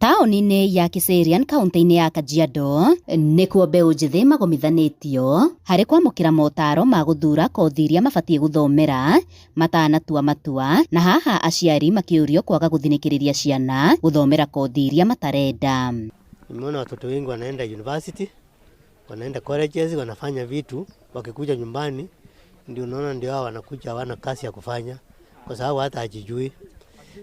Taũni-inĩ ya Kiserian kaunti-inĩ ya Kajiado nĩkuo mbeũ njĩthĩ magomithanĩtio harĩ kwamũkĩra motaro ma gũthura kothi iria mabatiĩ gũthomera matanatua matua, na haha aciari makĩũrio kwaga gũthinĩkĩrĩria ciana gũthomera kothi iria matarenda. Nimeona watoto wengi wanaenda university, wanaenda colleges, wanafanya vitu, wakikuja nyumbani ndio unaona ndio hao wanakuja hawana kazi ya kufanya kwa sababu hata hajijui.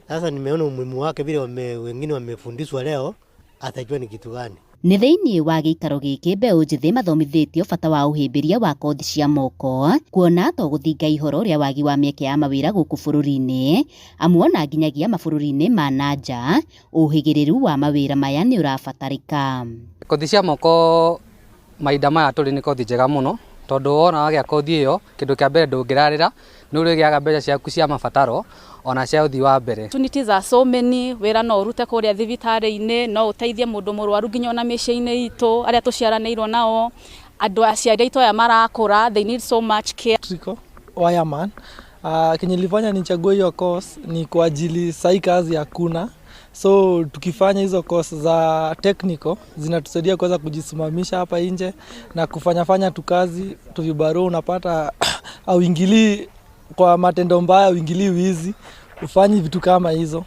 Sasa nimeona umuhimu wake vile wengine wamefundishwa leo, atajua ni kitu gani. Nĩ thĩinĩ wa gĩikaro gĩkĩ mbeũ njĩthĩ mathomithĩtio bata wa ũhĩmbĩria wa kothi cia moko, kuona to gũthinga ihoro rĩa wagi wa mĩeke ya mawĩra gũkũ bũrũri-inĩ, amu ona nginyagia mabũrũri-inĩ ma na nja ũhĩgĩrĩru wa mawĩra maya nĩ ũrabatarĩka. Kothi cia moko mahinda maya tũrĩ nĩ kothi njega mũno, tondũ wona wagĩa kothi ĩyo, kĩndũ kĩa mbere ndũngĩrarĩra, nĩ ũrĩgĩaga mbeca ciaku cia mabataro ona cia ũthii wa mbere. Opportunities are so many. Wĩra no ũrute kũrĩa thibitarĩ-inĩ, no ũteithie mũndũ mũrwaru nginya ona mĩciĩ-inĩ itũ, arĩa tũciaranĩirwo nao, andũ aciari aitũ aya marakũra, they need so much care. Electrical wireman. Kenye ilifanya nichague hiyo course ni kwa ajili sahi kazi hakuna, so tukifanya hizo course za technical zinatusaidia kuweza kujisimamisha hapa nje na kufanya fanya tu kazi tuvibarua, unapata auingilii kwa matendo mbaya, uingilii wizi, ufanyi vitu kama hizo.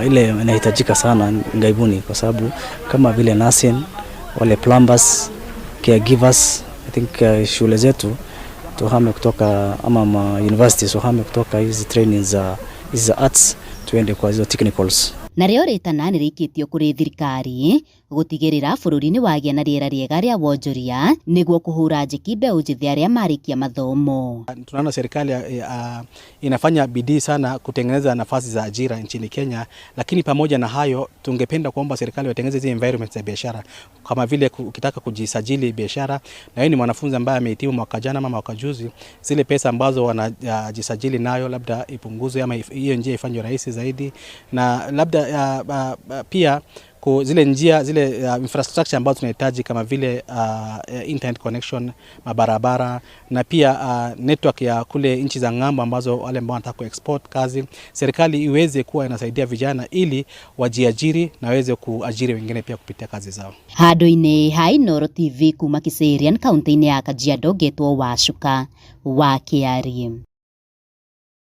Ile inahitajika sana ughaibuni kwa sababu kama vile nursing, wale plumbers, caregivers, I think shule zetu tuhame kutoka ama ma universities tuhame kutoka hizi training za hizi za arts tuende kwa hizo technicals. Narĩo rĩtana nĩ rĩikĩtio kũrĩ thirikari gũtigĩrĩra bũrũri nĩ wagĩa na rĩera rĩega rĩa wonjoria nĩguo kũhũra njeki mbeũ njĩthĩ arĩa marĩkia mathomo. Tunaona serikali inafanya bidii sana kutengeneza nafasi za ajira nchini Kenya, lakini pamoja na hayo tungependa kuomba serikali watengeneze zile environment za biashara, kama vile ukitaka kujisajili biashara na wewe ni mwanafunzi ambaye amehitimu mwaka jana ama mwaka juzi, zile pesa ambazo wanajisajili nayo labda ipunguzwe ama hiyo njia ifanywe rahisi zaidi, na labda pia zile njia zile infrastructure ambazo tunahitaji kama vile internet connection, mabarabara na pia network ya kule nchi za ng'ambo ambazo wale ambao wanataka kuexport kazi, serikali iweze kuwa inasaidia vijana ili wajiajiri na waweze kuajiri wengine pia kupitia kazi zao. Handũ-inĩ ha Inooro TV kuma Kiserian kaunti-inĩ ya Kajiado, ngetwo Wacuka wa Kĩarie.